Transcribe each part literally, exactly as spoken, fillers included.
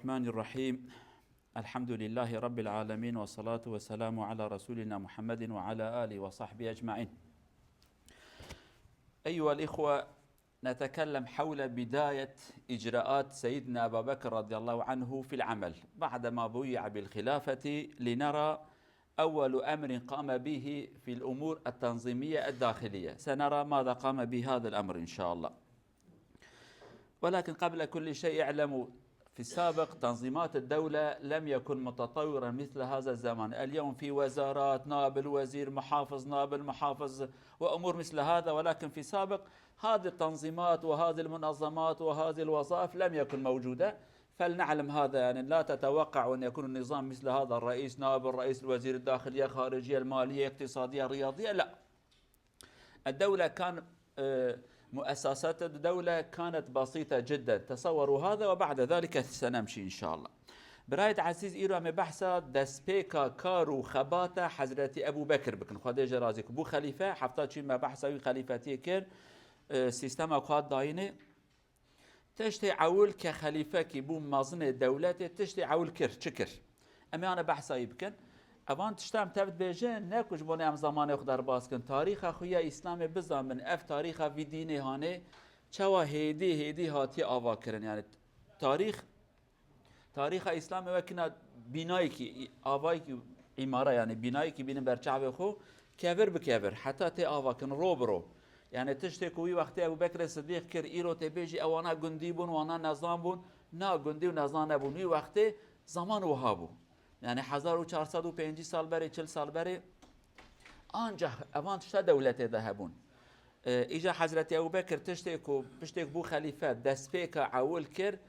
الرحمن الرحيم. الحمد لله رب العالمين، والصلاة والسلام على رسولنا محمد وعلى آله وصحبه أجمعين. أيها الإخوة، نتكلم حول بداية إجراءات سيدنا أبا بكر رضي الله عنه في العمل بعدما بويع بالخلافة، لنرى أول أمر قام به في الأمور التنظيمية الداخلية. سنرى ماذا قام به هذا الأمر إن شاء الله. ولكن قبل كل شيء اعلموا، في السابق تنظيمات الدولة لم يكن متطورة مثل هذا الزمان. اليوم في وزارات، نائب الوزير، محافظ، نائب المحافظ، وأمور مثل هذا، ولكن في سابق هذه التنظيمات وهذه المنظمات وهذه الوظائف لم يكن موجودة. فلنعلم هذا، يعني، لا تتوقع أن يكون النظام مثل هذا، الرئيس، نائب الرئيس، الوزير، الداخلية، خارجية، المالية، اقتصادية، رياضية، لا. الدولة كان، آه، مؤسسات الدولة كانت بسيطة جدًا. تصوروا هذا وبعد ذلك سنمشي إن شاء الله. برایت عزیز، ئیرۆ ئەمێ بەحسا دەستپێکا کار و خەباتە حەزرەتی ئەبوو بەکر بکن. خودێ جێ ڕازی بوو خەلیفە، هەفتا چوین مە بەحسا وی خەلیفەتیە کرد، ئە، سیستەما خواد داینێ. تشتێ ئەول کە خەلیفەکی بوو مەزنێ دەولەتێ، تشتێ ئەول کرد، چ کرد؟ ئەمێ ئانە بەحسایی بکەن. ئەوان تشتام تەفت بێژن، نەکوش بۆنێ ئەم زەمانێ خو دەرباز کن. تاریخە خویا ئیسلامێ بزانبن، ئەف تاریخە وی دینێ هانێ، چەوا هێدی، هێدی هاتیە ئاوا کرن. یعنی تاریخ، تاریخە ئیسلامێ وەکینا بینایکی، ئاوایکی ئیمارە، یعنی بینایکی بینن بەرچاوێ خو، کەڤر بکەڤر، حتا تێ ئاوا کن، ڕۆ بڕۆ. یعنی تشتێ کو وی وەختێ ئەبو بەکرێ سدیق کرد، ئیرۆ تێ بێژی ئەوانا گوندی بوون، وانا نەزان بوون، نا گوندی و نەزان نەبوون. وی وەختێ زەمان وها بوو. یعنی هەزار و چار سەد و پێنجی سال بەرێ، چل سال بەرێ، ئانجا ئەوان تشتا دەولەتێ دە هەبوون. ئە، ئیجا حەزرەتی ئەبو بەکر تشتێ کو، پشتێک بوو خەلیفە، دەستپێکە ئەول کرد،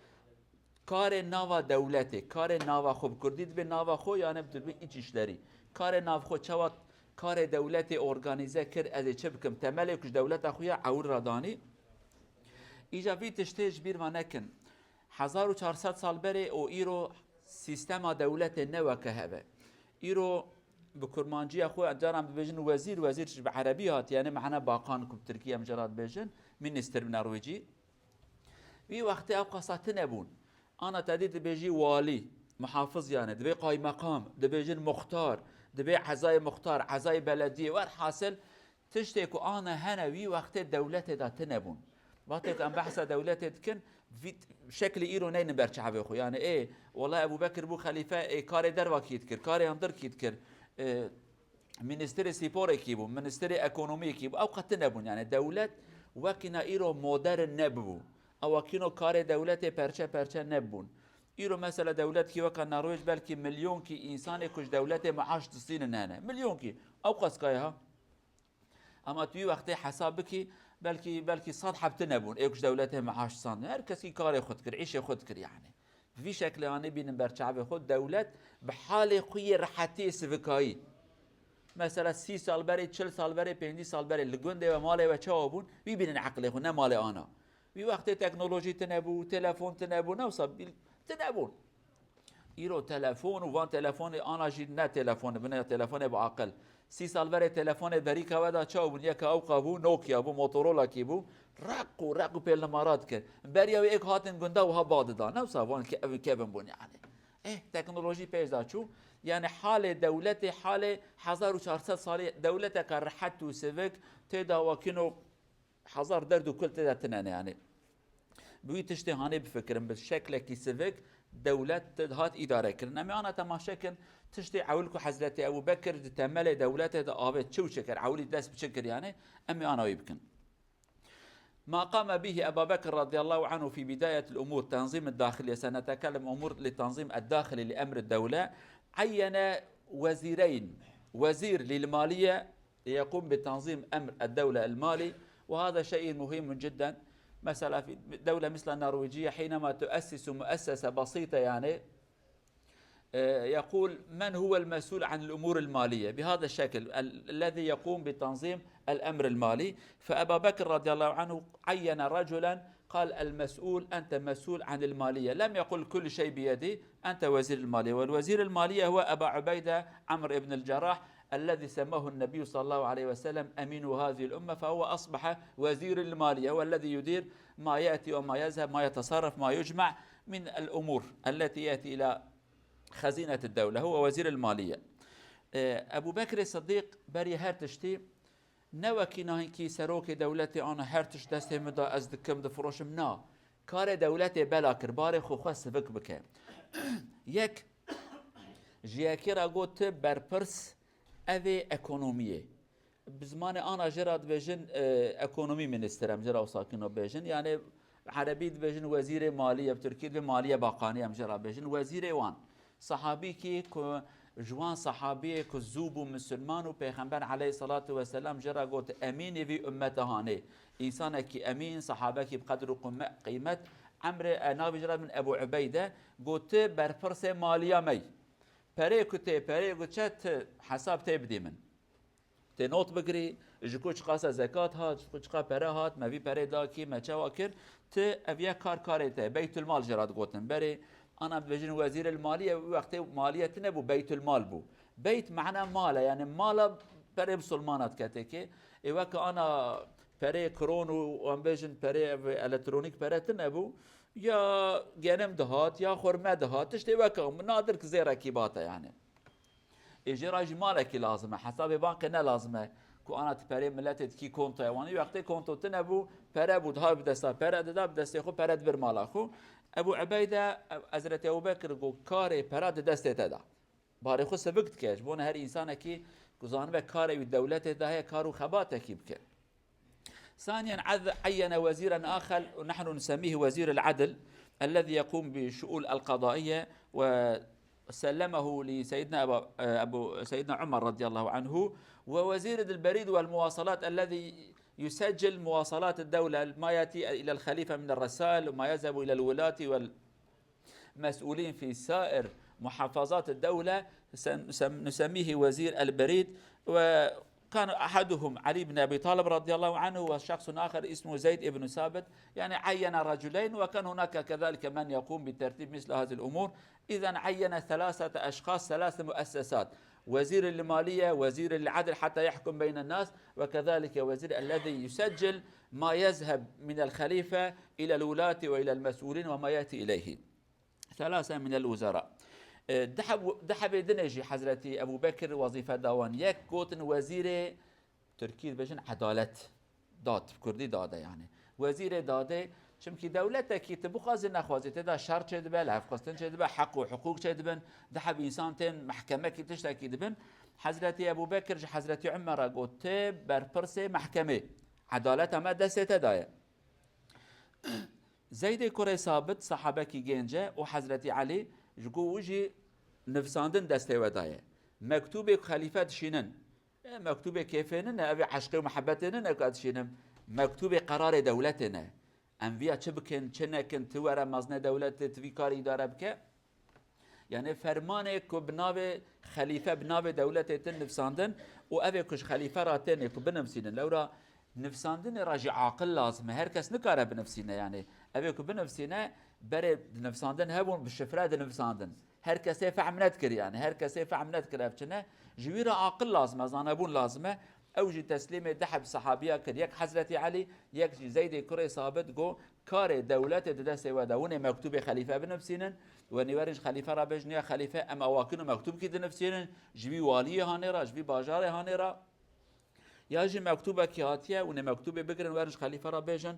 کارێ ناوا دەولەتێ، کارێ ناوا خو، bi kurdî dibê nava xwe, yane dibê îç îşlerî. Karê nav xwe çawa karê dewletê organîze kir, ez ê çi bikim? Temelê ku ji dewleta xwe ya ewil re danî. Îca vî tiştê ji bîr ve nekin. Hezar û çar sed sal berê û îro sîstema dewletê ne weke hev e. Îro bi kurmanciya xwe, caran dibêjin wezîr, wezîr ji bi erebî hatiye, yani mehna bakan ku bi tirkî em jara dibêjin, minister bi norwecî. Wî wextê ew qasa tune bûn. Ana te dî dibêjî walî, muhafiz yani, dibê qaymeqam, dibêjin muxtar, dibê ezayê muxtar, ezayê belediyê, werhasil tiştê ku ana hene wî wextê dewletê de tune bûn. Wextê ku em behsa dewletê dikin, vî şeklî îro neynin ber çavê xwe. Yani, ê, wela Ebû Bekir bû xelîfe, ê, karê derva kî dikir, karê hundir kî dikir, ê, Ministirê Spor ekî bû, Ministirê Ekonomî ekî bû. Ew qet nebûn. Yani dewlet wekîna îro modern nebû. Ew wekîno karê dewletê perçe perçe nebûn. Îro mesela dewletkî weka Norwêc belkî milyonkî însanê ku ji dewletê maaş distînin hene. Milyonkî. Ew qas kaya ha. Ama tu wî wextê hesab bikî, belkî, belkî sed heb tune bûn, ê ku ji dewletê meaş disan. Her kes kî karê xwe dikir, îşê xwe dikir yani. Bi vî şeklê anî bînin ber çavê xwe, dewlet bi halê xwe yê rehetiyê sivikayî. Mesela sî sal berê, çil sal berê, pêncî sal berê li gundê we, malê we çawa bûn? Wî bînin eqilê xwe, ne malê ana. Wî wextê teknolojî tune bû, telefon tune bû, ne wisa bil-, tune bûn. Îro telefon û van telefonê ana jî ne telefon, bine telefonê bi aqil. Sî sal berê telefonê berîka we da çaw bûn, yeka ewqa bû, Nokia bû, Motorola kî bû, req û req û pêl nimara dikir. Beriya wê êk hatin gunda wiha ba dida. Ne wisa van ke-, kevin bûn yani. Eh, teknolojî pêş da çû. Yani halê dewletê, halê hezar û çar sed salî dewleteka rehet û sivik tê da wakîno hezar derd û kul tê de tine ne yani. Bi wî tiştê hanê bifikirin, bi şeklekî sivik dewlet tê dihat îdare kirin. Em ê ana temaşe kin, tiştê ewil ku Hezretê Ebû Bekir di temelê dewletê de avêt çi û çi kir, ewilî dest bi çi kir yani, em ê ana wî bikin. ما قام به أبا بكر رضي الله عنه في بداية الأمور، تنظيم الداخلية، سنتكلم أمور لتنظيم الداخلي لأمر الدولة، عين وزيرين، وزير للمالية، يقوم بتنظيم أمر الدولة المالي، وهذا شيء مهم جدًا. مثلًا في دولة مثل النرويجية حينما تؤسس مؤسسة بسيطة يعني، آه، يقول: "من هو المسؤول عن الأمور المالية؟" بهذا الشكل، ال-، الذي يقوم بتنظيم الأمر المالي. فأبا بكر رضي الله عنه عين رجلًا، قال: "المسؤول، أنت مسؤول عن المالية." لم يقل: "كل شيء بيدي، أنت وزير المالية." والوزير المالية هو أبا عبيدة عمرو بن الجراح، الذي سماه النبي صلى الله عليه وسلم أمين هذه الأمة، فهو أصبح وزير المالية، هو الذي يدير ما يأتي وما يذهب، ما يتصرف، ما يجمع، من الأمور التي يأتي إلى خزينة الدولة هو وزير المالية. Ee, Ebu Bekirê Sidîq berî her tiştî ne wekî nahînkî serokê dewletê ana her tişt destê min da ez dikim difiroşim, na. Karê dewletê bela kir, barê xwe xwe sivik bike. Yek, ji yekê re got, tu berpirs ev ê ekonomiyê. Bi zimanê ana jê re dibêjin, e, ekonomî minister, em jê re wisa kino bêjin. Yani erebî dibêjin wezîrê maliye, bi tirkî dibê maliye bakanî, em jê re bêjin. Wezîrê wan. Sahabîkî ku ji wan sahabiyê ku zû bû misilman û Pêxember aleyhissalatu vesselam jê re got, emînê vî ummeta hanê. Însanekî emîn, sahabekî bi qedr û qime-, qîmet. Emrê, e, navê jê re min Ebu Ubeyde, got, tu berpirsê maliya me yî. Perê ku tê, perê ku çe, tu hesab tê bidî min. Tê not bigirî, ji ku çiqasa zekat hat, ji ku çiqa pere hat, me vî perê da kî, me çawa kir, ti ev ye kar karê te, beytulmal jê re digotin. Berê, ana dibêjin wezîril maliye, wî wextê maliye tine bû, beytulmal bû. Beyt mana mal e, yani mala perê misilmana dikete kê. Ê weke ana perê kron û, em bêjin, perê ev elektronîk pere tine bû, ya genim dihat, ya xurme dihat, tiştê weke, nadir ki zêrekî bate yani. Ê jê re jî malekî lazim e. Hesabê bankê ne lazim e ku ana ti perê miletê dikî kontoya wan. Wextê konto tine bû, pere bû, diha bi desta pere dida, bi destê xwe pere dibir mala xwe. Ebu Ubeyde, Hezretî Ebu Bekir got, karê pera di destê te de. Barê xwe sivik dike. Ji bona her însanekî ku zanibe karê wî dewletê de heye, kar û xebatekî bike. ثانيا، عذ-، عين وزيرا آخر، ونحن نسميه وزير العدل، الذي يقوم بالشؤون القضائية، وسلمه لسيدنا أبا-، أبو، سيدنا عمر رضي الله عنه، ووزير البريد والمواصلات الذي يسجل مواصلات الدولة، ما يأتي إلى الخليفة من الرسائل وما يذهب إلى الولاة وال-، مسؤولين في سائر محافظات الدولة، سن-، سم-، نسميه وزير البريد، وكان أحدهم علي بن أبي طالب رضي الله عنه، وشخص آخر اسمه زيد بن ثابت، يعني عين رجلين، وكان هناك كذلك من يقوم بترتيب مثل هذه الأمور. إذن عين ثلاثة أشخاص، ثلاث مؤسسات، وزير المالية، وزير العدل حتى يحكم بين الناس، وكذلك وزير الذي يسجل ما يذهب من الخليفة إلى الولاة وإلى المسؤولين وما يأتي إليه. ثلاثة من الوزراء. E, di heb-, di hebê dinê jî Hezretî Ebû Bekir wezîfe da wan. Yek gotin wezîrê, Tirkî dibêjin edalet, dad, bi Kurdî dad e yani. Wezîrê dadê, çimkî dewletekî tu bixwazî nexwazî, tê de şer çêdibe, lihevxistin çêdibe, heq û hiqûq çêdibin, di heb însan tên mehkemekî tiştekî dibin. Hezretî Ebû Bekir ji Hezretî Umer re got, tu berpirsê mehkemê, edaleta me destê te daye. Zeydê kurê Sabit, sahabekî gênc e, û Hezretî Elî, ji ku û jî nivsandin destê we daye. Mektûbê ku xelîfe dişînin, e, mektûbê kêfê nine, ev ê eşqê û mihebetê nine ku ez dişînim. Mektûbê qerarê dewletê ne. Em viya çi bikin, çi nekin, tu were mezinê dewletê, tu vî karî îdare bike. Yani fermanê ku bi navê xelîfe, bi navê dewletê tên nivsandin û ev ê ku ji xelîfe re tên ê ku binivsînin. Lewra nivsandinê re jî aqil lazim e. Her kes nikare binivsîne yani. Ev ê ku binivsîne, berê nivsandin hebûn, bi şifre dinivsandin. Her kesê fehm nedikir yani. Her kesê fehm nedikir ev çi ne. Ji wî re aqil lazim e, zanebûn lazim e. Ew jî teslîmê du heb sehabiya kir. Yek Hezretî Elî, yek jî Zeydê kurê Sabit, got, karê dewletê di destê we de. Hûn ê mektûbê xelîfe binivsînin, we nêwerin ji xelîfe re bêjin, ya xelîfe, em ewakin û mektûbkî dinivsînin, ji vî waliyê hanê re, ji vî bajarê hanê re. Ya jî mektûbekî hatiye, hûn ê mektûbê bigirin, werin ji xelîfe re bêjin,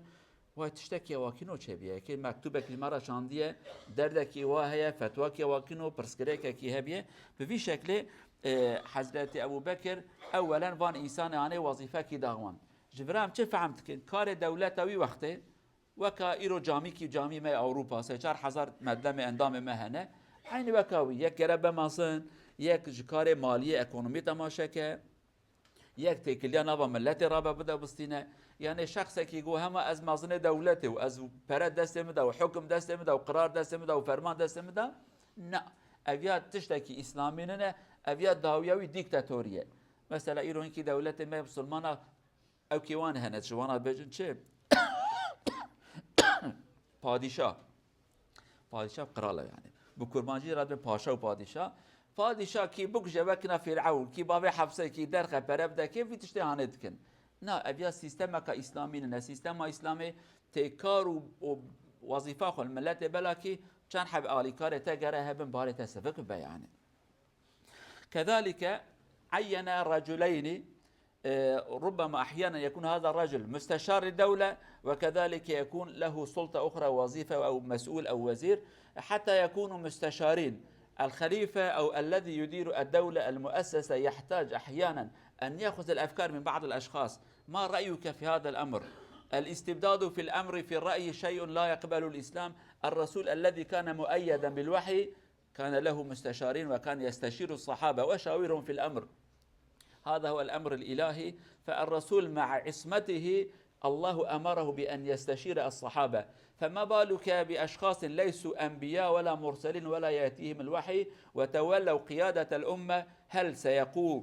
way tiştekî ewakîno çêbiye. Yekê mektûbek ji me re şandiye, derdekî wa heye, fetwakî ewakîno, pirsgirêkekî hebiye. Bi vî şeklê, e, Hezretî Ebû Bekir ewelen van însanê anê wezîfekî da wan. Ji vir em çi fehm dikin? Karê dewleta wî wextê, weka îro camîkî, camî me Ewropa, sê çar hezar medlemê, endamê me hene. Eynî weka wî, yek gere be mezin, yek ji karê maliyê, ekonomî temaşe ke, yek têkiliya nava miletê rabe bide bistîne. Yani şexsekî got, hema ez mezinê dewletê û ez pere destê min de û hukim destê min de û qirar destê min de û ferman destê min de. Na, ev ya tiştekî îslamî nine, ev ya dawiya wî dîktatorî ye. Mesela îro hinkî dewletê me musulmana, ew kê wan hene, ji wana bêjin çi? Padîşah. Padîşah qral e yani. Bi kurmancî re dibên paşa û padîşah. Padîşah kî bikuje wekî na Fîrewn, kî bavê Hefse, kî derxe pere bide kê, vî tiştê hanê dikin. Na, ev ya sîstemeka îslamî nine. Sîstema îslamê tê kar û, û wezîfa xwe li miletê bela kî Çend heb alîkarê te gere hebin, barê te sivik bibe yani. كذلك عين رجلين، آه، ربما أحيانا يكون هذا الرجل مستشار للدولة، وكذلك يكون له سلطة أخرى، وظيفة أو مسؤول أو وزير، حتى يكونوا مستشارين. الخليفة أو الذي يدير الدولة، المؤسسة، يحتاج أحيانا أن يأخذ الأفكار من بعض الأشخاص. ما رأيك في هذا الأمر؟ الاستبداد في الأمر، في الرأي، شيء لا يقبل الإسلام. الرسول الذي كان مؤيدا بالوحي كان له مستشارين، وكان يستشير الصحابة ويشاورهم في الأمر. هذا هو الأمر الإلهي. فالرسول مع عصمته الله أمره بأن يستشير الصحابة، فما بالك بأشخاص ليسوا أنبياء ولا مرسلين ولا يأتيهم الوحي وتولوا قيادة الأمة؟ هل سيقو-،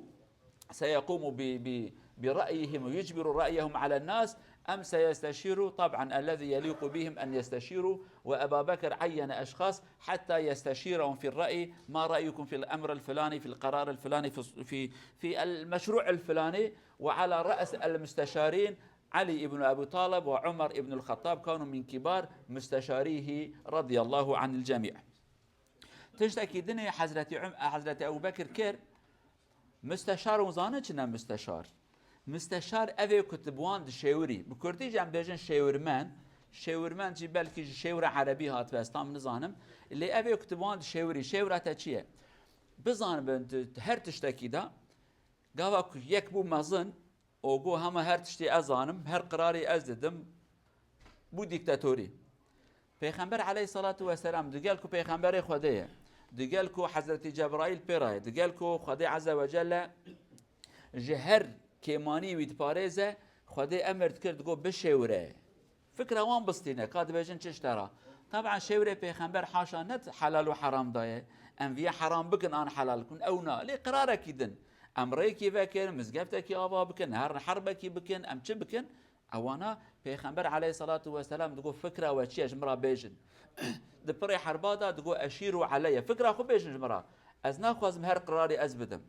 سيقوم ب-، ب-، برأيهم ويجبر رأيهم على الناس، أم سيستشيروا؟ طبعا الذي يليق بهم أن يستشيروا، وأبا بكر عين أشخاص حتى يستشيرهم في الرأي، ما رأيكم في الأمر الفلاني، في القرار الفلاني، في الص-، في، في المشروع الفلاني؟ وعلى رأس المستشارين علي بن أبي طالب وعمر بن الخطاب كانوا من كبار مستشاريه رضي الله عن الجميع. Tiştekî dinê Hezretî Üm-, Hezretî Ebu Bekir kir, Misteşar û zane çi ne misteşar? Misteşar ev ê ku tu bi wan dişêwirî. Bi kurdî jî em bêjin şêwirmend. Şêwirmend jî belkî ji şêwira erebî hatibe, ez tam nizanim. Lê ev ê ku tu bi wan dişêwirî. Şêwira te çi ye? Bizanibin tu her tiştekî de, gava ku yek bû mezin û got, hema her tiştî ez zanim, her qirarî ez didim, bû dîktatorî. Pêxember aleyhissalatu vesselam, digel ku Pêxemberê Xwedê ye, digel ku Hezretî Cebraîl pê re ye, digel ku Xwedê Azze ve Celle ji her kêmanî wî diparêze, Xwedê emir dikir, digot, bişêwire. Fikra wan bistîne, ka dibêjin çi ji te re. Taban şêwirê Pêxember haşa ne helal û heram daye. Em viye heram bikin, an helal bikin, ew na. Lê qirarekî din. Em rêkî vekin, mizgeftekî ava bikin, her herbekî bikin, em çi bikin? Ewana Pêxember aleyhissalatu vesselam digot, fikra we çi ye, ji min re bêjin. Di pirê herba de digot, eşîru aleyye. Fikra xwe bêjin ji min re. Ez naxwazim her qirarî ez bidim.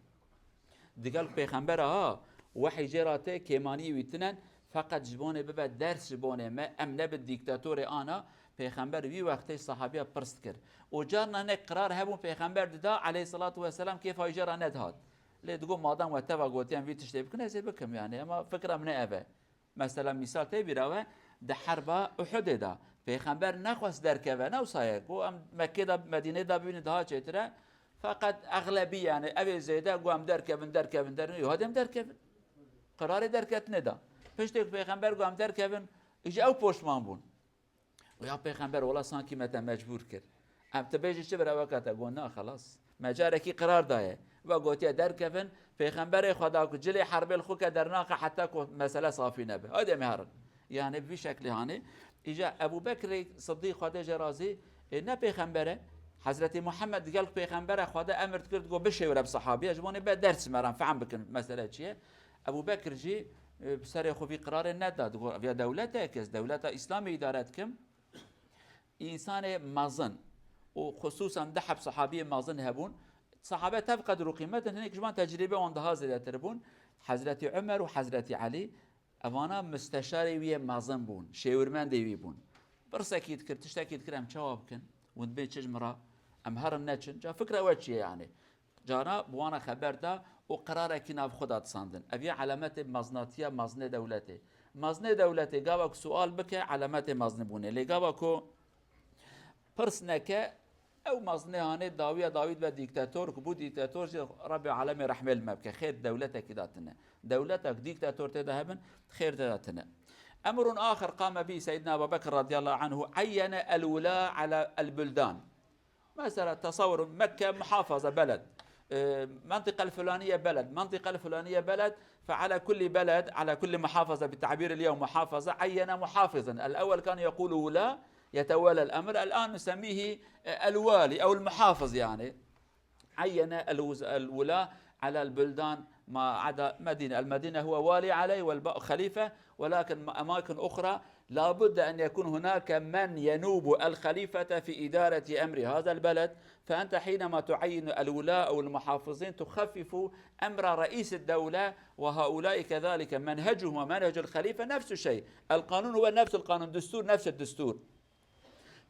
Digel Pêxembera ha, wehî jê re tê, kêmanî wî tinen, feqet ji bonê bibe ders ji bonê me, em nebin dîktatorê ana. Pêxember wî wextê sahabiya pirs dikir. Û carna ne qirar hebûn Pêxember dida, aleyhissalatu vesselam, kêfa wî jê re nedihat. Lê digot, madem we teva gotiyan vî tiştê bikin, ez ê bikim yani, ema fikra min ne ev e. Mesela mîsal tê bîra we, di herba Uhudê de Pêxember nexwest derkeve, ne wisa ye. Got, em Mekkê de, Medînê de bibînin daha çêtir e. Feqet exlebî, yani ev ê zêde, got, em derkevin, derkevin, derkevin. Yo, hadi em derkevin. Qirarê derketinê da. Piştê ku Pêxember got, em derkevin, îca ew poşman bûn. Û ya Pêxember, wela sankî me te mecbûr kir. Em tu bêjî çi bira weke te? Got, na, xelas. Me carekî qirar daye. We gotiye derkevin, Pêxemberê Xweda ku cilê herbê li xwe ke dernaxe heta ku mesele safî nebe. Hadi em herin. Yani bi vî şeklî hanê. Îca Ebû Bekrê Siddîq, Xwedê jê razî, ê, ne pêxember e. Hezretî Muhammed digel pêxembere Xwedê emir dikir, digot, bişêwire bi sahabiye, ji bonê be ders me re fehm bikin mesele çi ye. Ebû Bekir jî, e, bi serê xwe vî qirarê neda, digot, ev ya dewletek, ez dewleta Îslamê îdare dikim. Însanê mezin û xusûsan du heb sahabiyê mezin hebûn. Sahabe tev qedr û qîmet in, hinek ji van tecrîbe wan daha zêdetir bûn. Hezretî Umer û Hezretî Elî, evana misteşarê wî yê mezin bûn, şêwirmendê wî bûn. Pirsekî dikir, tiştekî dikir, em çawa bikin? Hûn dibên çi ji min re? Em herin neçin? Ca fikra we çi ye yani? Cara bi wana xeber da û qirarekî nav xwe da disandin. Ev ya elemetê meznatiya mezinê dewletê. Mezinê dewletê gava ku sual bike, elemetê mezinîbûnê. Lê gava ku pirs neke, ew mezinê hanê dawiya dawî dibe dîktator, ku bû dîktator jî Rebbê alemê rehmê li me bike. Xêr dewletekî de tine. Dewletek dîktator tê de hebin, xêr tê de tine. أمر آخر قام به سيدنا أبا بكر رضي الله عنه، عين الولاة على البلدان. Mesela, tesewwur, Mekke muhafaza beled. E, منطقة الفلانية بلد، منطقة الفلانية بلد، فعلى كل بلد، على كل محافظة، بتعبير اليوم محافظة، عين محافظا. الأول كان يقول ولاة يتولى الأمر، الآن نسميه، آه، الوالي أو المحافظ يعني. عين الوز-، الولاة على البلدان ما عدا مدينة. المدينة هو والي عليه والب-، خليفة، ولكن م-، أماكن أخرى لا بد أن يكون هناك من ينوب الخليفة في إدارة أمر هذا البلد. فأنت حينما تعين الولاة أو المحافظين تخفف أمر رئيس الدولة، وهؤلاء كذلك منهجهم ومنهج الخليفة نفس الشيء، القانون هو نفس القانون، الدستور نفس الدستور.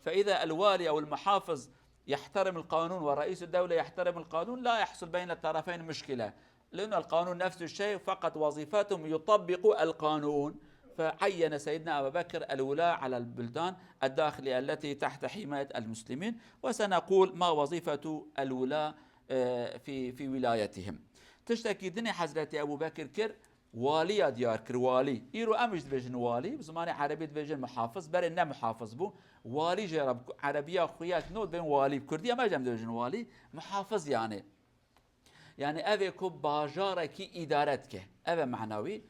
فإذا الوالي أو المحافظ يحترم القانون ورئيس الدولة يحترم القانون، لا يحصل بين الطرفين مشكلة، لأن القانون نفس الشيء، فقط وظيفتهم يطبقوا القانون. فعين سيدنا أبا بكر الولاة على البلدان الداخلية التي تحت حماية المسلمين، وسنقول ما وظيفة الولاة، آه، في، في ولايتهم. Tiştekî dinê Hezretî Ebû Bekir kir, waliya diyar kir, walî. Îro em jî dibêjin walî, bi zimanê erebî dibêjin muhafiz, berê ne muhafiz bû. Walî jê re bi erebiya xuya no dibên walî, bi kurdî em jî em dibêjin walî, muhafiz yani. Yani ev ê ku bajarekî îdare dike. Ev e manawî.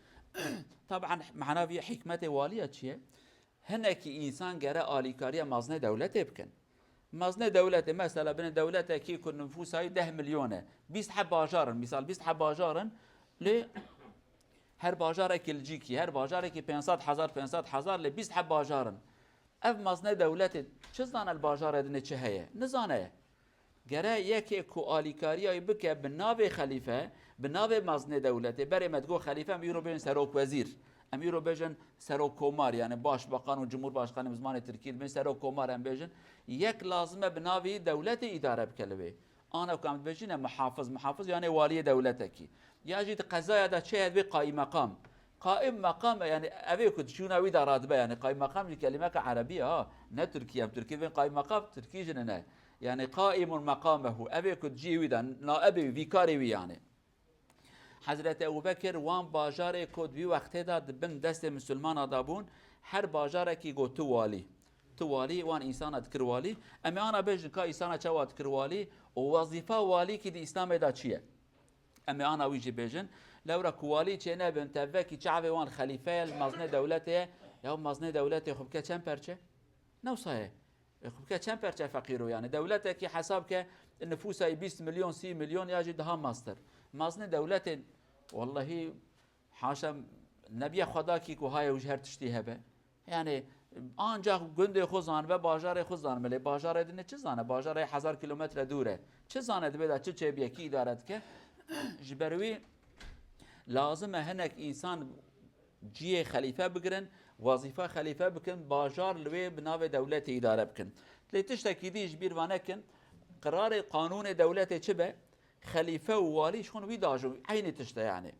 Taban manavî hikmetê waliya çi ye? Hinekî însan gere alîkariya mezinê dewletê bikin. Mezinê dewletê, mesela binê dewletekî ku nifûsa wî deh milyon e, bîst heb bajar in, misal bîst heb bajar in, lê her bajarekî li cîkî, her bajarekî pênc sed hezar, pênc sed hezar, lê bîst heb bajar in. Ev mezinê dewletê çi zane li bajarê dinê çi heye? Nizane. Gere yekê ku alîkariya wî bike bi navê xelîfe, bi navê mezinê dewletê, berê me digot xelîfe, em îro bêjin serok wezîr, em îro bêjin serok komar, yani başbakan û cumhurbaşkanı bi zimanê tirkî dibên serok komar em bêjin. Yek lazim e bi navê dewletê îdare bike li wê. Ana ku em dibêjin e muhafiz, muhafiz yani waliyê dewletekî. Ya jî di qezaya de çi heye dibê qaîmeqam. Qaîm meqam e, yani evê ku di şûna wî de radibe, yani qaîmeqam jî kelîmeke erebî ye ha, ne tirkî ye, em tirkî dibên qaîmeqam, tirkî jî ne. Yani qaimun meqamehu, evê ku di cihê wî de, naibê wî, vîkarê wî yani. Hezretî Ebû Bekir wan bajarê ku di wî wextê de di bin destê misilmana de bûn, her bajarekî got tu walî. Tu walî, wan însana dikir walî. Em ê ana bêjin ka însana çawa dikir walî û wezîfa walîkî di Îslamê de çi ye? Em ê ana wî jî bêjin. Lewra ku walî çênebin, tevekî çavê wan xelîfe ye, li mezinê dewletê ye. Ya mezinê dewletê xwe bike çend perçe? Ne wisa ye. E, xwe bike çend perçe feqîro yani. Dewletekî hesab ke nifûsa wî bîst milyon, sî milyon ya jî daha mestir. Mezinê dewletê, wellahî, haşa, nebiye xwedakî ku haye û ji her tiştî hebe. Yani, ancak gundê xwe zanibe, bajarê xwe zanibe. Lê bajarê dinê çi zane? Bajarê hezar kilometre dûr e. Çi zane dibe de çi çêbiye, kî îdare dike? Ji ber wî lazim e hinek însan cihê xelîfe bigirin, wezîfa xelîfe bikin, bajar li wê bi navê dewletê îdare bikin. Lê tiştekî dî ji bîr va nekin, qirarê qanûnê dewletê çi be? Xelîfe û walî ji xwe wî dajo, eynî tişt e yani.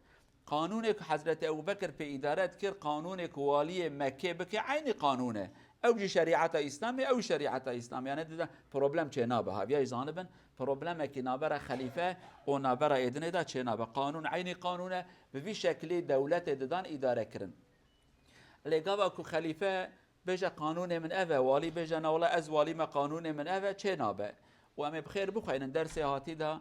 Qanûnê ku Hezretî Ebû Bekir pê îdare dikir, qanûnê ku waliyê Mekkê bike, eynî qanûn e. Ew jî şerîeta Îslamê, ew jî şerîeta Îslamê. Yani dide problem çê nabe. Haviyayî zanibin, problemekî navbera xelîfe û navbera êdinê de çê nabe. Qanûn eynî qanûn e, bi vî şeklî dewletê didan îdare kirin. Lê gava ku xelîfe bêje qanûnê min ev e, walî bêje na wela ez walî me, qanûnê min ev e, çê nabe. Û em ê bi xêr bixweynin dersê hatî de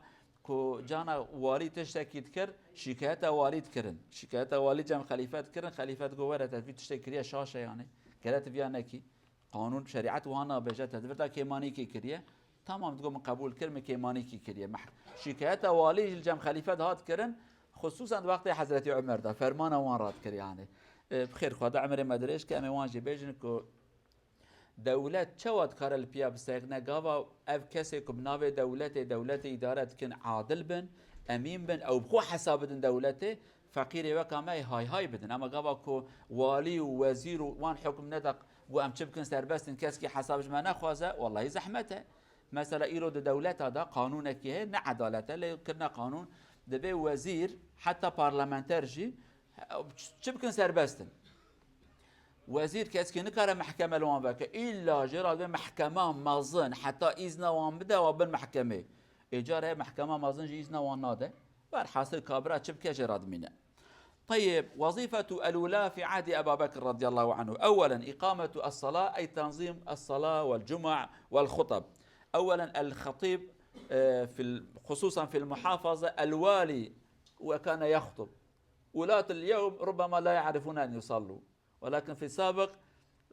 ku cana walî tiştekî dikir, şîkayeta walî dikirin. Şîkayeta walî cem xelîfe dikirin, xelîfe digot were te vî tiştê kiriye şaş e yani. Gere tu viya nekî. Qanûn, şerîet wiha nabêje, te di vir de kêmanîkî kiriye. Tamam, digot min qebûl kir, min kêmanîkî kiriye. Meh-, şîkayeta walî jî li cem xelîfe dihat kirin, xusûsan di wextê Hezretî Umer de, fermana wan radikir yani. E, bi xêr, Xweda emirê me dirêj ke, em ê wan jî bêjin ku dewlet çawa dikare li piya bisekine, gava ev kesê ku bi navê dewletê, dewletê îdare dikin, adil bin, emîn bin, ew bi xwe hesab bidin dewletê, feqîrê weka me ê hay hay bidin. Ama gava ku walî û wezîr û wan hukm neda, got em çi bikin serbest in, kes kî hesab ji me nexwaze, wellahî zehmet e. Mesela îro di dewleta de qanûnekî heye, ne edalet e, lê kirine qanûn, dibê wezîr, heta parlamenter jî, çi bikin serbest in. Wezîr keskî nikare mehkeme li wan veke. Îlla jê re dibe mehkema mezin, heta îzna wan bide, wan bin mehkemê. Ê carê mehkema mezin jî îzna wan nade. Berhasil kabira çi bike jê re dimîne. طيب، وظيفة الولاة في عهد أبا بكر رضي الله عنه. أولا، إقامة الصلاة، أي تنظيم الصلاة والجمع والخطب. أولا، الخطيب، آه، في ال-، خصوصا في المحافظة، الوالي وكان يخطب. ولاة اليوم ربما لا يعرفون أن يصلوا، ولكن في السابق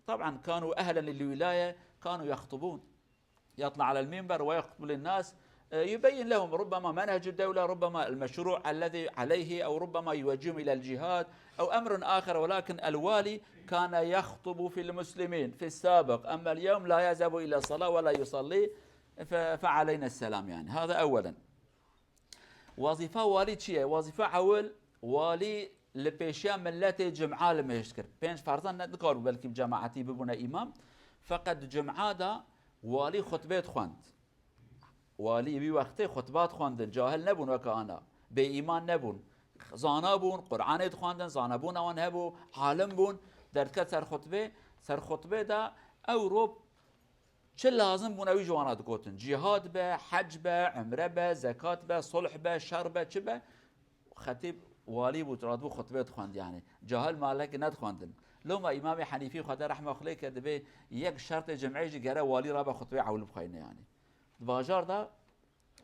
طبعا كانوا أهلا للولاية، كانوا يخطبون، يطلع على المنبر ويخطب للناس، آه، يبين لهم ربما منهج الدولة، ربما المشروع الذي عليه، أو ربما يوجههم إلى الجهاد أو أمر آخر، ولكن الوالي كان يخطب في المسلمين في السابق، أما اليوم لا يذهب إلى الصلاة ولا يصلي، ف-، فعلينا السلام يعني. هذا أولا. Wezîfa walî çi ye? Wezîfa ewil, walî li pêşiya miletê cuma li mêj dikir. Pênc ferzan ne, nikaribû belkî bi cemaetî bibûne îmam. Feqet cuma de Walî xutbê dixwend. Walî wî wextê xutba dixwendin. Cahil nebûn weke ana. Bêîman nebûn. Zana bûn, Qur'anê dixwendin, zanabûna wan hebû, alim bûn. Derdiket ser xutbê. Ser xutbê de ew ro çi lazim bûn, ew jî wana digotin. Cîhad be, hec be, umre be, zekat be, sulh be, şer be, çi be. Xetîb walî bû, radibû xutbê dixwend yani. Cahil malekî nedixwendin. Loma Îmamê Henîfî, Xwedê rehma xwe lê ke, dibê yek şertê cimê jî gere walî rabe xutbê ewil bixweyne yani. Di bajar de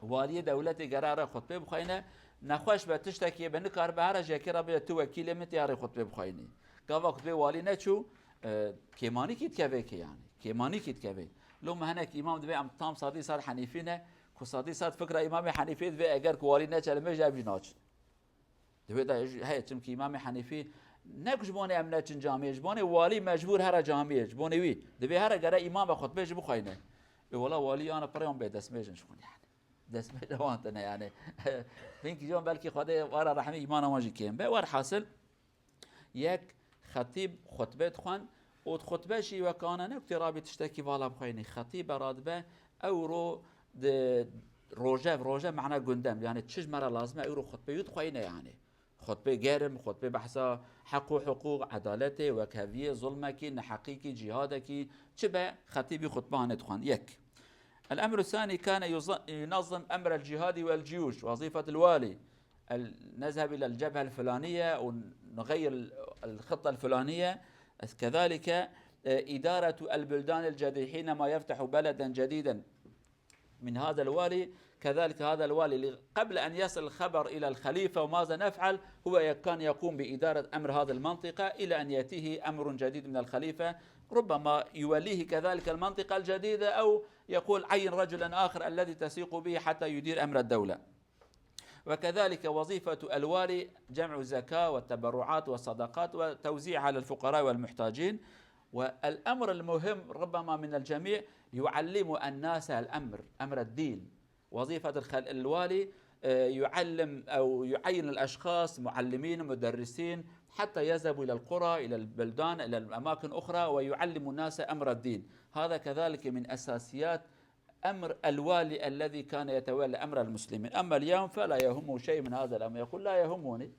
waliyê dewletê gere re xutbê bixweyne, nexweş be, tiştekî be, nikaribe here ji yekê re bê tu wekîlê min tê ya rê xutbê bixweynî. Gava xutbê walî neçû, e, kêmanîkî dikevê kê yani. Kêmanîkî dikevê. Loma hinek îmam dibê em tam sedî sed Henîfî ne, ku sedî sed fikra Îmamê Henîfî dibê eger ku walî neçe li mêj ev jî naçin. Divê de ji-, heye, çimkî Îmamê Henîfî ne ku ji bonê em neçin camiyê, ji bonê walî mecbûr here camiyê, ji bonê wî. Divê here gere îmam ve xutbê jî bixweyne. Ê wela walî yana pirê wan bê destmêjin ji xwe yani. Destmêja wan tine yani. Hinkî jon belkî Xwedê wara rehmê îmana wan jî kêm be. Werhasil, yek xetîb xutbê dixwend û di xutbe jî wekane ne ku tê rabî tiştekî vala bixweyne. Xetîbe radibe ew ro di rojev, rojev mehna gundem. Yani çi ji me re lazim e ew ro xutbê wî dixweyne yani. Xutbê germ, xutbê behsa heq û hiqûq, edaletê, wekheviyê, zulmekî, neheqîkî, cîhadekî, çi be xetîbî xutbe hanê dixwend. Yek. الأمر الثاني كان يز-، ينظم أمر الجهاد والجيوش، وظيفة الوالي. ال-، نذهب إلى الجبهة الفلانية ونغير ال-، الخطة الفلانية. كذلك، آه، إدارة البلدان الجديدة حينما يفتح بلدا جديدا من هذا الوالي، كذلك هذا الوالي ل-، قبل أن يصل الخبر إلى الخليفة وماذا نفعل، هو ي-، كان يقوم بإدارة أمر هذه المنطقة إلى أن يأتيه أمر جديد من الخليفة، ربما يوليه كذلك المنطقة الجديدة أو يقول: "عين رجلا آخر الذي تثق به حتى يدير أمر الدولة". وكذلك وظيفة الوالي جمع الزكاة والتبرعات والصدقات وتوزيعها على الفقراء والمحتاجين. والأمر المهم ربما من الجميع، يعلم الناس الأمر، أمر الدين. وظيفة الخل-، الوالي، آه، يعلم أو يعين الأشخاص معلمين، مدرسين، حتى يذهبوا إلى القرى، إلى البلدان، إلى أماكن أخرى، ويعلموا الناس أمر الدين. هذا كذلك من أساسيات أمر الوالي الذي كان يتولى أمر المسلمين. أما اليوم فلا يهمه شيء من هذا الأمر، يقول: "لا يهمني،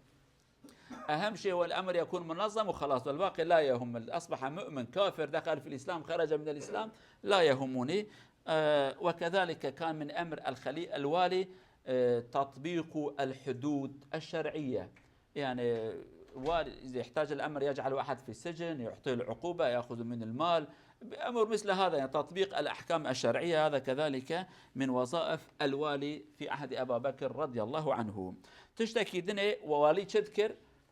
أهم شيء هو الأمر يكون منظم وخلاص، والباقي لا يهم، أصبح مؤمن، كافر، دخل في الإسلام، خرج من الإسلام، لا يهمني". آه، وكذلك كان من أمر الخلي-، الوالي، آه، تطبيق الحدود الشرعية. يعني، والي إذا يحتاج الأمر يجعل واحد في السجن، يعطيه العقوبة، يأخذ من المال، بأمر مثل هذا، يعني، تطبيق الأحكام الشرعية، هذا كذلك من وظائف الوالي في عهد أبا بكر رضي الله عنه. Tiştekî dinê walî çi dikir?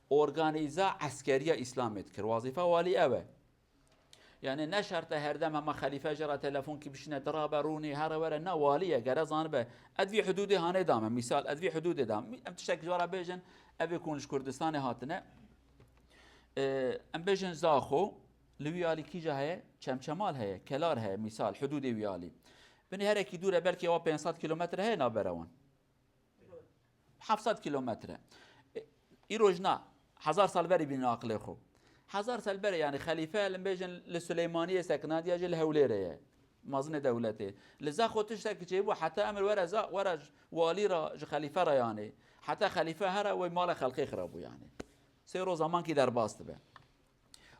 Organîza eskeriya Îslamê dikir. Wazîfa walî ew e. Yani ne şert e her dem hema xelîfe jê re telefonkî bişîne, dirabe, rûnî, here were, na, walî ye, gere zanibe. Ez vî hudûdê hanê dame, mîsal, ez vî hudûdê dam. Em tiştek ji we re bêjin, ev ê ku hûn ji Kurdistanê hatine. Ee, em bêjin Zaxo, li wî alî kîja heye? Çemçemal heye, Kelar heye, mîsal, hudûdê wî alî. Binê herekî dûr e, belkî ewa pênc sed kîlometre heye navbera wan. Heft sed kîlometre. E, îroj na, hezar sal berî bînin aqilê xwe. Hezar sal berê, yani xelîfe, li bêjin li Silêmaniyê sekinandiya jî li Hewlêrê ye. Mezinê dewletê. Li Zaxo tiştekî çêbû, heta emir were Za-, were ji walî re, ji xelîfe re yani. Heta xelîfe here, wê mala xelkê xirabû yani. Sê ro zamankî derbas dibe.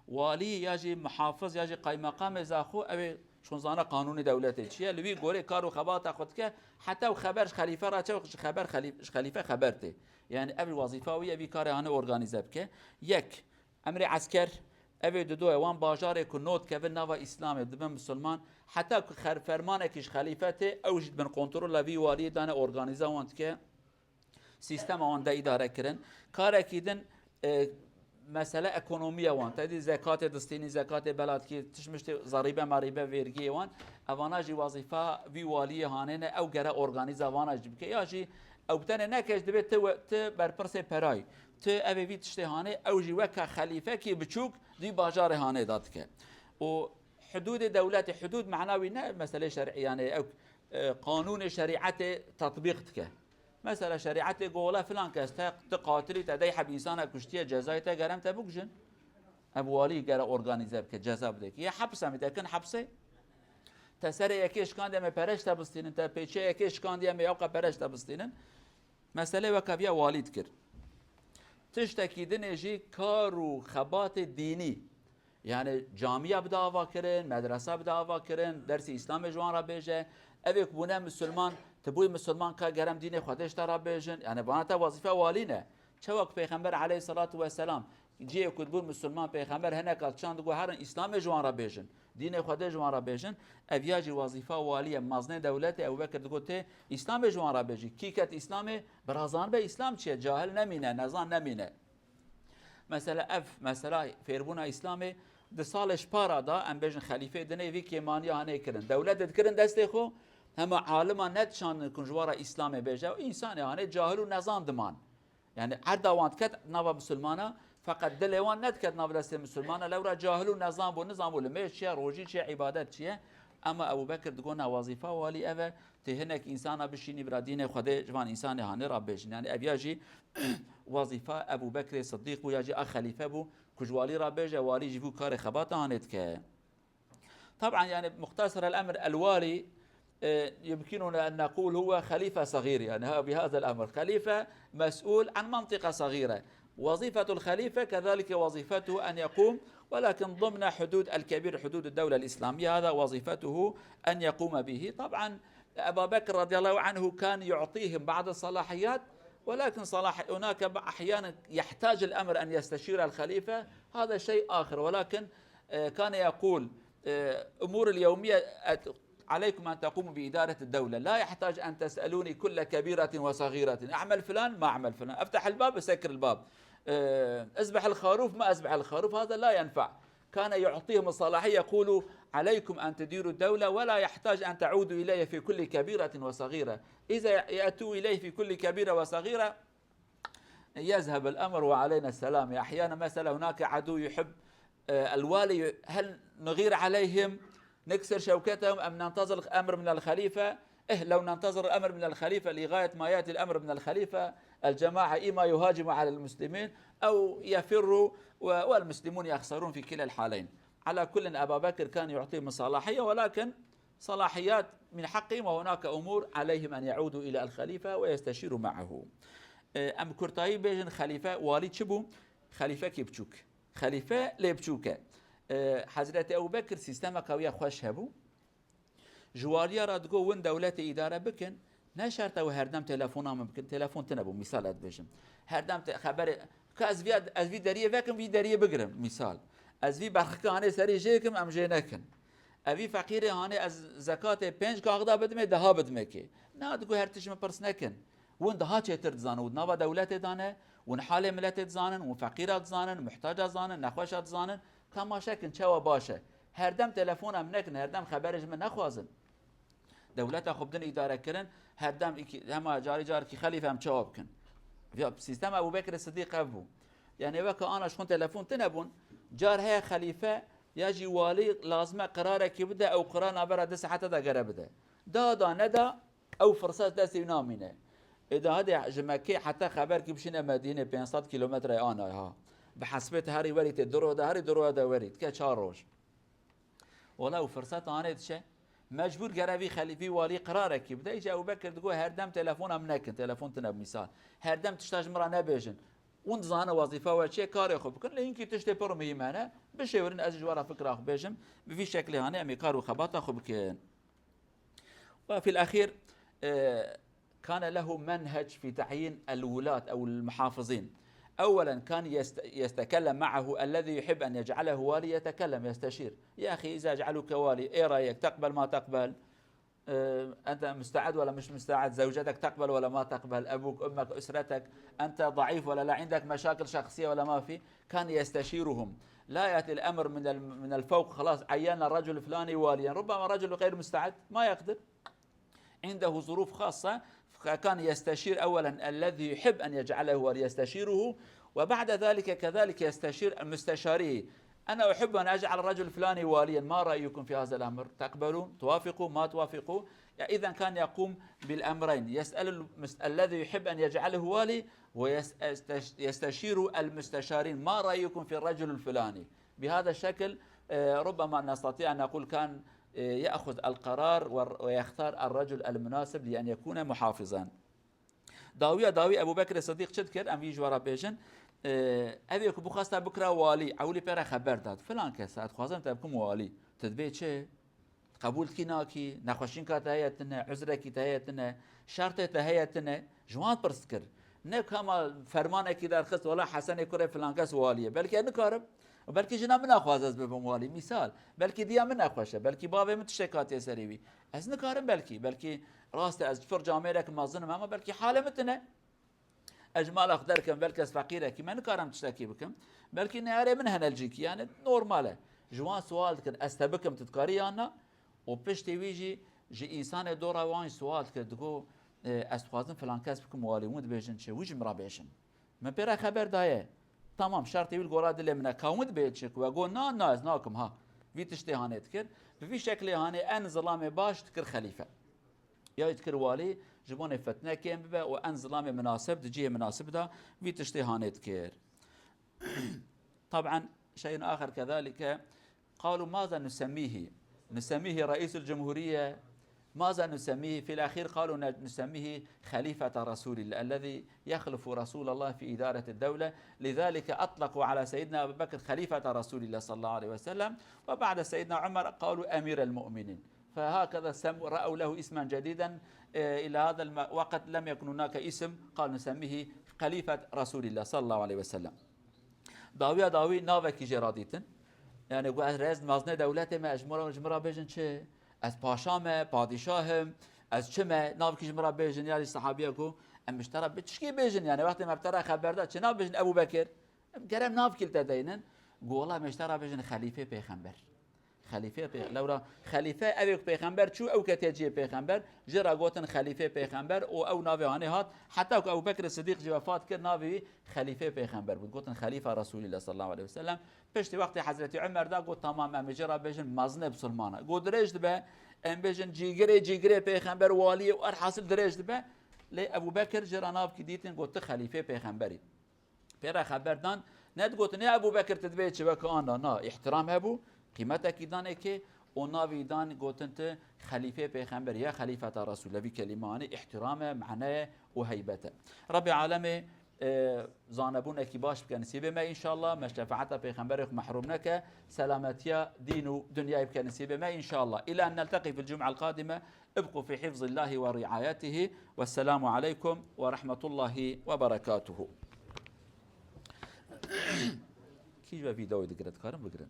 Walî ya jî muhafiz ya jî qaymeqamê Zaxo, ew ê şûn zana qanûnê dewletê çi ye, li wî gorê kar û xebata xwe dike, heta ew xeber ji xelîfe re çe, ji xeber xelî-, ji xelîfe xeber tê. Yani ev wazîfa wî ye, vî karê hane organîze bike. Yek, emrê esker, ev ê didoye wan bajarê ku nod kevin nava Îslamê, dibin misilman, heta ku xer-, fermanekî ji xelîfe tê, ew jî dibin kontrola vî waliyê dane organîza wan dike. Sîstema wan de îdare kirin. Karekî din, e, mesele ekonomiya wan, te dî zekatê distînî, zekatê beladkî, tişmiştê zerîbe merîbe, vergiyê wan, evana jî wazîfa vî waliyê hanê ne, ew gere organîza vana jî bike. Ya jî ew tenê neke, ji dibê ti we-, ti berpirsê perayî, ti evê vî tiştê hanê, ew jî weke xelîfekî biçûk di bajarê hanê de dike. Û hudûdê dewletê, hudûd mehna wî ne meselê şer'î, yani ew, e, qanûnê şerîetê tetbîq dike. Mesela şerîetê gola filan kes te, tu qatilî, te dey heb însana kuştiye, cezayê te gerem te bikujin. Ev walî gere organîze bike, ceza bide ki. Ya hepse mi te kin hepsê? Te serê yekê şikandî, em ê pereş te bistînin, te pêçê yekê şikandî, em ê ewqa pereş te bistînin. Meselê weke viya walî dikir. Tiştekî dinê jî kar û xebatê dînî. Yani camiya bide ava kirin, medresa bide ava kirin, dersî Îslamê ji wan re bêje. Evê ku bûne misilman, tu bûyî misilman ka gerem dînê Xwedê ji te re bêjin. Yani vana te wezîfe walî ne. Çawa ku Pêxember aleyhissalatu vesselam cihê ku dibû misilman, Pêxember hineka çand digot herin Îslamê ji wan re bêjin. Dînê Xwedê ji wan re bêjin. Ev ya jî wezîfa walî ye, mezinê dewletê Ebu Bekir digot tê Îslamê ji wan re bêjî. Kî ket Îslamê, bi re zanibe Îslam çi ye, cahil nemîne, nezan nemîne. Mesela ev, mesela fêrbûna Îslamê di salê ji para de, em bêjin xelîfeyê dinê vî kêmaniya hanê kirin. Dewlet dikirin destê xwe, hema alima nedişandin ku ji wan re Îslamê bêje. Însanê hanê cahil û nezan diman. Yani erda wan diket nava misilmana, feqet dilê wan nediket nav destê misilmana. Lewra cahil û nezan bû, nizan bû limêj çi ye, rojî çi ye, îbadet çi ye. Ama Ebu Bekir digot na wezîfa walî ev e, tê hinek însana bişînî bira dînê Xwedê ji van însanê hanê re bêjin. Yani ev ya jî wezîfa Ebu Bekrê Siddîq bû, ya jî a xelîfe bû, ku ji walî re bêje, walî jî vû karê xebata hanê dike. طبعا يعني مختصر الأمر الوالي، آه، يمكننا أن نقول هو خليفة صغير، يعني ها بهذا الأمر خليفة مسؤول عن منطقة صغيرة. وظيفة الخليفة كذلك وظيفته أن يقوم، ولكن ضمن حدود الكبير، حدود الدولة الإسلامية، هذا وظيفته أن يقوم به. طبعا أبا بكر رضي الله عنه كان يعطيهم بعض الصلاحيات، ولكن صلاح-، هناك ب-، أحيانا يحتاج الأمر أن يستشير الخليفة، هذا شيء آخر، ولكن، آه، كان يقول، آه، أمور اليومية أت-، عليكم أن تقوموا بإدارة الدولة، لا يحتاج أن تسألوني كل كبيرة وصغيرة، أعمل فلان ما أعمل فلان، أفتح الباب أسكر الباب، آه، أذبح الخروف ما أذبح الخروف، هذا لا ينفع. كان يعطيهم الصلاحية، يقول: عليكم أن تديروا الدولة ولا يحتاج أن تعودوا إلي في كل كبيرة وصغيرة. إذا يأتوا إليه في كل كبيرة وصغيرة، يذهب الأمر وعلينا السلام. أحيانا مثلا هناك عدو يحب، آه، الوالي، هل نغير عليهم، نكسر شوكتهم، أم ننتظر الأمر من الخليفة؟ إيه، لو ننتظر الأمر من الخليفة لغاية ما يأتي الأمر من الخليفة، الجماعة إما يهاجموا على المسلمين أو يفروا، و-، والمسلمون يخسرون في كلا الحالين. على كل، أبا بكر كان يعطيهم الصلاحية، ولكن صلاحيات من حقهم، وهناك أمور عليهم أن يعودوا إلى الخليفة ويستشيروا معه. Ee, em kurtayî bêjin xelîfe, walî çi bû? Xelîfekî biçûk. Xelîfe lê biçûk e. Ee, Hezretî Ebu Bekir sîstemeka wî ya xweş hebû. Ji waliya re digot, win dewletê îdare bikin, ne şert e ew herdem telefona min bikin, telefon tine bû, mîsal ez dibêjim. Herdem te-, xeberê, ka ez vî, ez vî deriyê vekim, vî deriyê bigirim, mîsal. Ez vî berxika hanê serî jê kim, em jê nekin. Ev vî feqîrê hanê ez zekatê pênc kaxda bidimê, deha bidimê kê. Na digot her tişt min pirs nekin. Win daha çêtir dizanin, win nava dewletê de ne, win halê miletê dizanin, win feqîra dizanin, muhtaca dizanin, nexweşa dizanin, temaşe kin çawa baş e. Herdem telefona min nekin, herdem xeberê ji min nexwazin. Dewleta xwe bidin îdare kirin, herdem îkî-, hema carî carkî xelîfe em çawa bikin. Ya sîstema Ebu Bekirê Sidîq ev bû. Yani weke ana ji xwe telefon tine bûn, car heye xelîfe ya jî walî lazim e qirarekî bide, ew qirar navbera du saete de gere bide. Da da neda, ew firset destê wî namîne. Ê de hede ji Mekkê heta xeberkî bişîne Medînê pênc sed kîlometre ana ha. Bi hesbê te herî werî tê, du roj de herî du roj de werî, dike çar roj. Wela ew firset anê diçe. Mecbûr gere vî xelîfî walî qirarekî bide. Îca Ebu Bekir digot her dem telefona min nekin, telefon tine mîsal. Her dem tişta ji min re nebêjin. Hûn dizanin wezîfa we çi ye, karê xwe bikin. Lê hinkî tiştê pir muhîm hene. Bişêwirin ez ji we re fikra xwe bêjim. Bi vî şeklê hanê em ê kar û xebata xwe bikin. وفي الأخير، آه، كان له منهج في تعيين الولاة أو المحافظين. أولا كان يست-، يتكلم معه الذي يحب أن يجعله والي، يتكلم، يستشير: يا أخي، إذا أجعلك والي، إيه رأيك؟ تقبل ما تقبل؟ آه، أنت مستعد ولا مش مستعد؟ زوجتك تقبل ولا ما تقبل؟ أبوك، أمك، أسرتك، أنت ضعيف ولا لا؟ عندك مشاكل شخصية ولا ما في؟ كان يستشيرهم. لا يأتي الأمر من ال-، من الفوق، خلاص عينا الرجل الفلاني واليا، ربما رجل غير مستعد، ما يقدر، عنده ظروف خاصة، فكان يستشير أولا الذي يحب أن يجعله والي يستشيره، وبعد ذلك كذلك يستشير المستشاريه. أنا أحب أن أجعل الرجل الفلاني واليا، ما رأيكم في هذا الأمر؟ تقبلون؟ توافقوا؟ ما توافقوا؟ إذا كان يقوم بالأمرين، يسأل المس-، الذي يحب أن يجعله والي، ويستشير المستشارين، ما رأيكم في الرجل الفلاني؟ بهذا الشكل، آه، ربما نستطيع أن نقول كان e, يأخذ القرار و، ويختار الرجل المناسب لأن يكون محافظا. Dawiya dawî Ebu Bekirê Sidîq çi dikir? Em vî ji we re bêjin. E, evê ku bixwesta bikira walî, ewilî pê re xeber dat. Filan kes, ez dixwazim te bikim walî. Tu dibê çi? Qebûl dikî nakî? Nexweşînka te heye tine, uzrekî te heye tine, şertê te heye tine. Ji wan pirs dikir. Ne ku hema fermanekî derxist, wela Hesenê kurê filan kes walî ye. Belkî ez nikarim. Belkî jina min naxwaze ez bibim walî. Mîsal, belkî diya min nexweş e, belkî bavê min tiştek hatiye serê wî. Ez nikarim belkî, belkî rast e ez ji pir camêrek mezin im, ama belkî halê min tune. Ez ji mala xwe derkim, belkî ez feqîrekî, me nikarim tiştekî bikim. Belkî neyarê min hene li cîkî, yani normal e. Ji wan sual dikin, ez te bikim, tu dikarî yan na? Û piştî wî jî ji însanê dora wan jî sual dikir, digot, e, ez dixwazim filan kes bikim walî, hûn dibêjin çi? Wî jî min re bêjin. Min pê re xeber daye. Tamam, şertê wî li gora dilê min e. Ka hûn dibê çi? Ku we got na, na, ez nakim ha. Vî tiştê hanê dikir. Bi vî şeklê hanê en zilamê baş dikir xelîfe. Ya dikir walî ji bo nê fitne kêm bibe û en zilamê minasib di cihê minasib de vî tiştê hanê dikir. طبعا شيء آخر كذلك، قالوا ماذا نسميه؟ نسميه رئيس الجمهورية؟ ماذا نسميه؟ في الأخير قالوا ن-، نسميه خليفة رسول الله الذي يخلف رسول الله في إدارة الدولة. لذلك أطلقوا على سيدنا أبي بكر خليفة رسول الله صلى الله عليه وسلم، وبعد سيدنا عمر قالوا أمير المؤمنين. فهكذا سم-، رأوا له اسما جديدا، آه، إلى هذا الوقت لم يكن هناك اسم، قال نسميه خليفة رسول الله صلى الله عليه وسلم. Dawiya dawî navekî jê re dîtin. Yani got ez rêz mezinê dewletê me, ez ji min re, ji min re bêjin çi? Ez paşa me, padîşah im, ez çi me? Navekî ji min re bêjin, ya jî sehabiye got, em ji te re bi çikî bêjin? Yani wextê me bi te re xeber da, çi nav bêjin Ebû Bekir? Em kerem navekî li te deynin. Got wela em ji te re bêjin xelîfê pêxember. Xelîfê pê-, lewra xelîfe ew ê ku pêxember çû, ew ketiye cihê pêxember, jê re gotin xelîfê pêxember û ew navê hanê hat. Heta ku Ebu Bekir Sidîq jî wefat kir, navê wî xelîfê pêxember bû. Gotin Xelîfa Resulîllah sallallahu aleyhi ve sellem. Piştî wextê Hezretî Umer da got, tamam, em ê jê re bêjin mezinê bisilmana. Got dirêj dibe, em bêjin cîgirê cîgirê pêxember, waliyê û erhasil dirêj dibe. Lê Ebu Bekir jê re navkî dîtin, got tu xelîfê pêxemberî. Pê re xeber dan, ne digotin, "Ê Ebû Bekir, tu dibê çi weke an da?" Na, îhtiram hebû, qîmetekî dan êkê û navî dan gotin, "Tu xelîfê pêxember ya xelîfeta Resûl." Vî kelîme anî îhtiram e, mane ye û heybet e. Rebbê alemê, e, zanebûnekî baş bike nisîbê me înşallah, me şefaeta pêxemberê xwe mehrûm neke, selametiya dîn û dinyayê bike nisîbê me înşallah. Îlâ en nelteqî fil cum'el qadime. ابقوا في حفظ الله ورعايته، والسلام عليكم ورحمة الله وبركاته. Kî ji we vîdeoyê digire, dikarin bigirin.